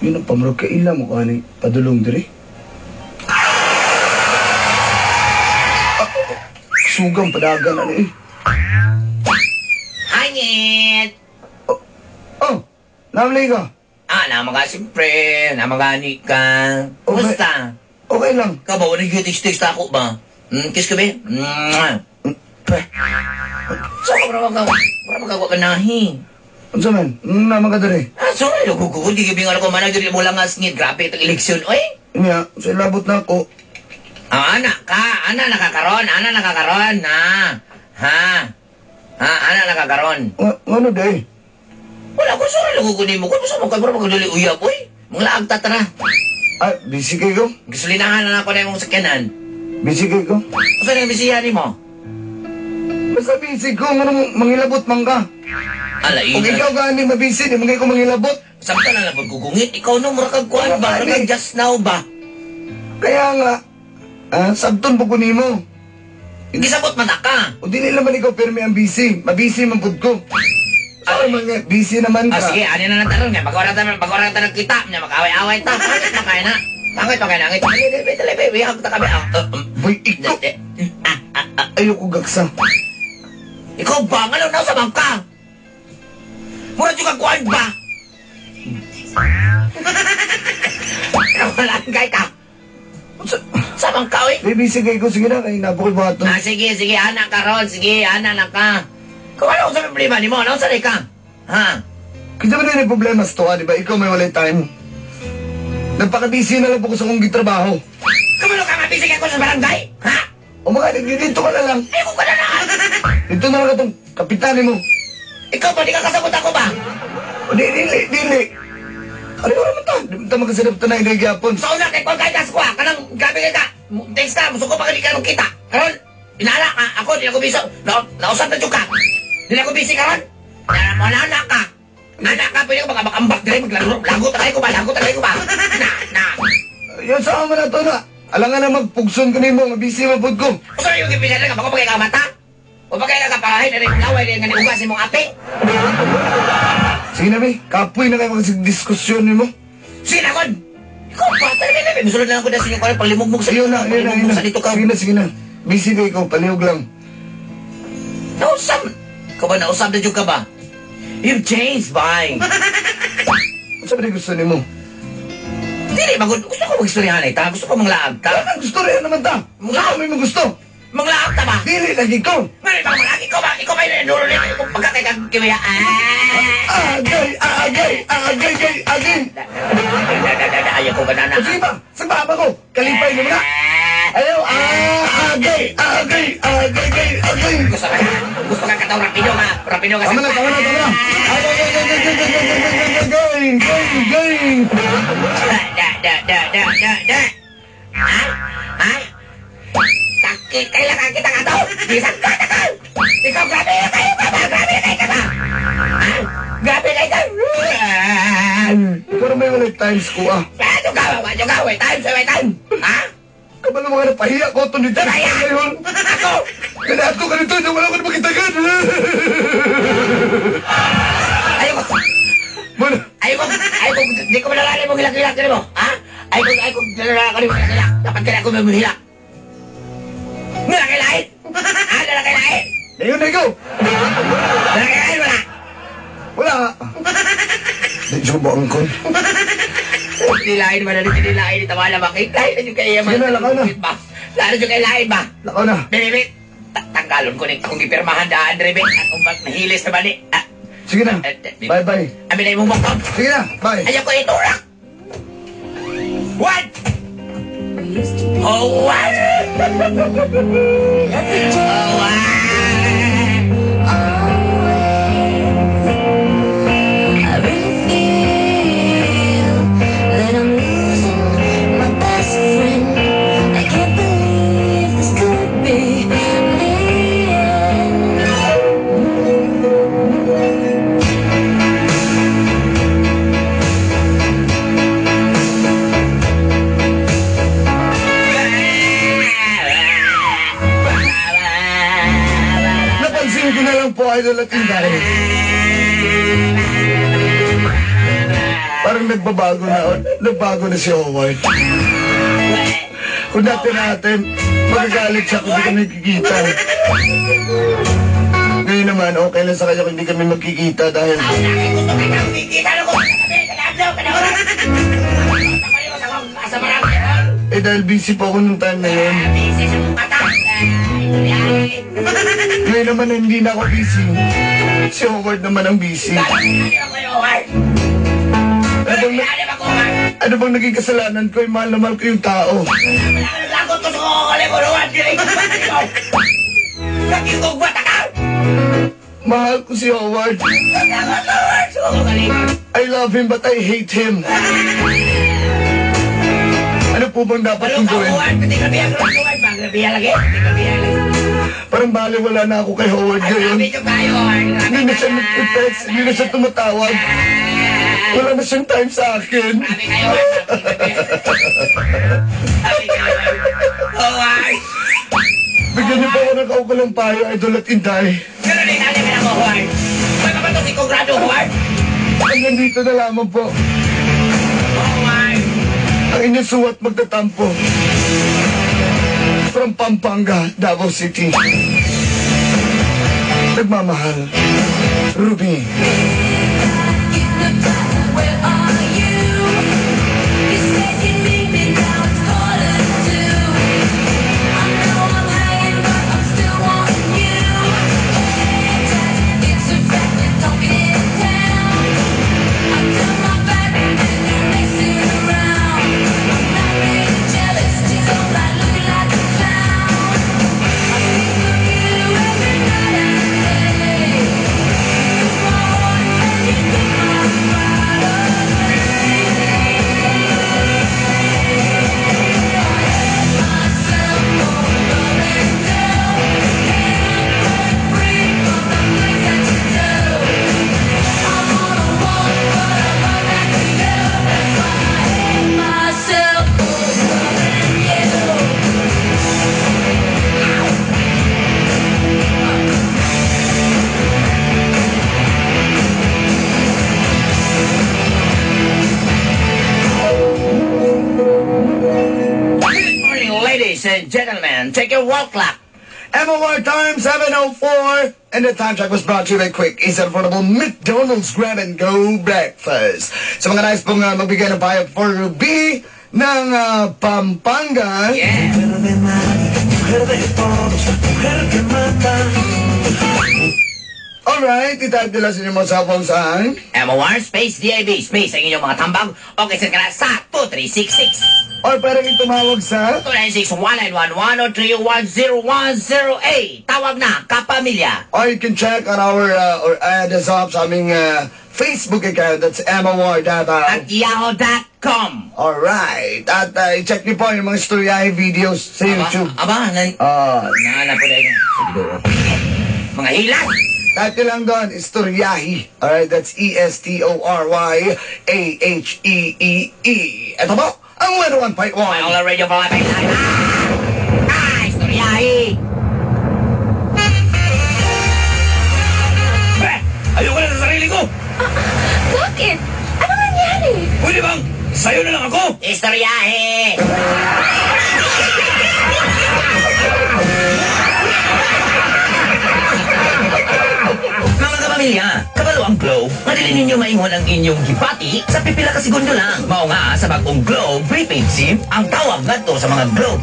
Yun ang pamurag kaila mo kani padulong diri. Ah, sugang padagan ano eh. Hangit! Oh, oh namlay ka. Ah, nama ka siyempre. Nama gani ka. Okay. Kumusta? Okay lang. Ikaw ba, walang text ako ba? Kiss ka ba? Mwah! Eh, So, mura magawa ka nahi. unsa man? Naman ka diri. Ah, sorry, nagugugod. Gigibing ako manag, dili mo lang asngit. Grabe itong eleksyon, oy. Niya, sa ilabot na ako. Ah, ana ka, ana nakakaron, ana nakakaron, ha. Ha? Ha, ana nakakaron. Ngano day? Wala ko, sorry, nagugunin mo. Kung gusto mo, kay mura magadali uyab, oy. Mga laag ta, tara. Ay, busy kay ko. Gasolinahan na ako na imong sakyanan. Busy kay ko. Unsa na yung bisihan nimo? Basta busy ko, ngano mangilabot man ka. Ala, Kung ikaw gani mabisi, di man kay ko mangilabot. Samta na lang gugungit. Ikaw no, mura kag kuan ba? Mura kag just now ba? Kaya nga, sabton po ko nimo. Gisabot man ka. O dili naman ikaw pirmi ang busy. Mabisi man pud ko. Ay, mga busy naman ka. Ah, sige, ani na lang taron nga. Pag-ora ta nagkita, nya mag-away-away ta. Pangit man kay na. Pangit man kay na. Ngit, dali, dali, dali, dali, wihag ta kami. Ah, Boy, ikaw. Ah, ah, ah. Ayoko gaksa. Ikaw ba? Ngano na sa bangka? Mura jud kag kuan ba? Wala kay ka. Sa bangka oy. Di busy kay ko, sige na, kay napokoy buhaton. Ah, sige, sige, ana karon, sige, ana na ka. Kung ano sa problema nimo, ano sa ka? Ha? Kita ba na yung problema sa tuwa, di ba? Ikaw may walay time. Nagpaka-busy na lang po ko sa kong gitrabaho. Kumalo ka nga busy kay ko sa barangay? Ha? O mga, dito ka na lang. Ayoko ka na na. Dito na lang itong kapitan mo. Ikaw ba, di ka kasabot ako ba? O di, dili, dili. Ano wala man ta? Di man ta magkasinap ta na inagyapon. Sa una, kay kung kay kas ko ha, kanang gabi kay ka. Text ka, musuko pa ka di ka nung kita. Karon, inala ka, ako, di ako busy. Nausap na ka. Di na ako busy karon. Na, na ka. Ana ka, pwede ko baka makambak dire, maglaro. Lagot na kayo ko ba, lagot na kayo ko ba? Na, na. Yan, saan mo na to na? Alangan na magpugson ko nimo, mabisi mapud ko. Usa yung gipisan lang, bako pa kay ka mata? O pa kay ka kapahay, na rin laway, na rin ugas imong ape? Sige na, be. Kapoy na kayo mag-diskusyon nimo. Sige na, kon! Ikaw ba? Talaga na, musulod na lang ko na sa inyo karon paglimugmug sa Ayun na, ayun na, ayun paglimugmug na. sa dito ka. Sige na, sige na. Busy ba ikaw, palihog lang. Nausap! Ikaw ba, nausap na dyan ka ba? You've changed, bye. Ano sabi na gusto nimo? Dili, magod. Gusto ko mag-istoryahan ta. Gusto ko manglaag ta. Ano gusto rin naman ta? Gusto may gusto. Manglaag ta ba? Dili lagi ko. Ngayon ba, manglaag? Ikaw ba? Ikaw ba yung nulo nito? Ikaw pagkakay kang kimaya? Ah! Agay, agay, agay, agay, agay. Ayaw ko ba na na? O sige ba, sa baba ko. Kalipay naman na. Ayaw, agay, agay, agay, agay, agay. Gusto ka, gusto ka kataw rapido ka. Rapido ka. Tama na, tama na, tama na. Agay, agay, agay, agay, agay, agay, agay, agay, agay. Da, da, da, da, da, da. Ha? Ha? Takit, kailangan kita nga to. Bisan ka na ka. Ikaw, grabe kayo ka ba? Grabe kayo ka ba? Ha? Grabe kayo ka. Ikaw na may walay times ko ah. Ano ka? Ano ka? Wait time, wait time. Ha? Kabalo mga napahiya ko ito nito. Napahiya? Ngayon. Ako! Kanato ka nito, wala ko na makitagan. Ayoko. Mana? Ayoko, ayoko, di ko malalala mo hilak-hilak mo. Ha? Ayoko, ayoko, nalalala ko mo hilak-hilak. Dapat kaya ako may hilak. Nalaki-lain! Ha? Nalaki-lain! Ngayon na ikaw. Nalaki-lain, wala! Wala. Di siya ba ang kon? Nilain ba na nilain ni Tawala ba? Kay lain na yung kay Sige na, lakaw na. Ba? Lalo yung kay lain ba? Lakaw na. Bebe, tanggalon ko ni akong gipirmahan daan, Rebe. Akong nahilis na bali. Ah, Sige na. Bye-bye. Amin na imong bangkong. Sige na. Bye. Ayaw ko itulak! What? Oh, what? Oh, what? I really feel that I'm losing my best friend. I can't believe this could be the end. Napansin ko na lang po, Idol at Inday. Parang nagbabago na, nagbago na si Howard. Kung dati natin, magagalit siya kung di kami magkikita. Ngayon naman, okay lang sa kanya kung hindi kami magkikita dahil Ako na aking gusto kita, kumikita na ko. Kagabi, kagabi, kagabi. Sa marami. Eh, dahil busy po ako nung time na yun. Busy sa mong kata. Ngayon naman, hindi na ako busy. Si Howard naman ang busy. Ano bang naging kasalanan ko? Eh, mahal na mahal ko yung tao. Lagot ko sa Mahal ko si Howard. I love him but I hate him. Ano po bang dapat kong gawin? Parang baliwala na ako kay Howard ngayon. Hindi na siya nag-text, hindi na siya tumatawag. Wala na siyang time sa akin. Howard! Bigyan niyo po ako ng kaukulang payo, Idol at Inday. Ganun din natin ako, Howard. May papato si Congrado, Howard. Hanggang dito na lamang po. Howard! Ang inyong suwat magtatampo. From Pampanga, Davao City. Nagmamahal. Ruby. Where are you? You said you'd meet me, now it's 1:45. I know I'm hanging, but I'm still wanting you. Hey, Dad, it's a fact you're talking town. I turn my back and you're messing around. I'm not really jealous, just don't like looking like a clown. I think of you every night and day. You took my heart and you took my pride away. I hate myself for loving you. Can't break free from the things that you do. I wanna walk, but I run back to you. That's why I hate myself for loving you. Good morning, ladies and gentlemen. Check your wall clock. MOR time 7:04. And the time check was brought to you by Quick, Easy, Affordable McDonald's Grab and Go Breakfast. Sa mga nais pong magbigay ng payo for Ruby ng Pampanga. Yeah. Mujer de nadie, mujer de todos, mujer que mata. Alright, itype nila sa inyong mga cellphone saan? MOR space DIB space ang inyong mga tambag. Okay, send ka na sa 2366. Or pwede rin tumawag sa 296-1911 o 310-108. Tawag na, kapamilya. Or you can check on our, or add us up sa aming Facebook account. That's MOR Davao. At yahoo.com. Alright. At i-check niyo po yung mga istoryahe videos sa YouTube. Aba, aba, Ah, nahanap ko na yun. Mga hilas! Type nyo lang doon, Istoryahe. Alright, that's Estoryahe. Ito po, ang 101.1. All Radio for Life. Ah! Ah! Istoryahe! Eh, ayoko na sa sarili ko! Bakit? Ano nangyari? Pwede bang sa'yo na lang ako? Istoryahe! Mga kapamilya, kabalo ang Globe. Madali ninyo maingon ang inyong gibati sa pipila ka segundo lang. Mao nga sa bagong Globe prepaid SIM, ang tawag ngadto sa mga Globe.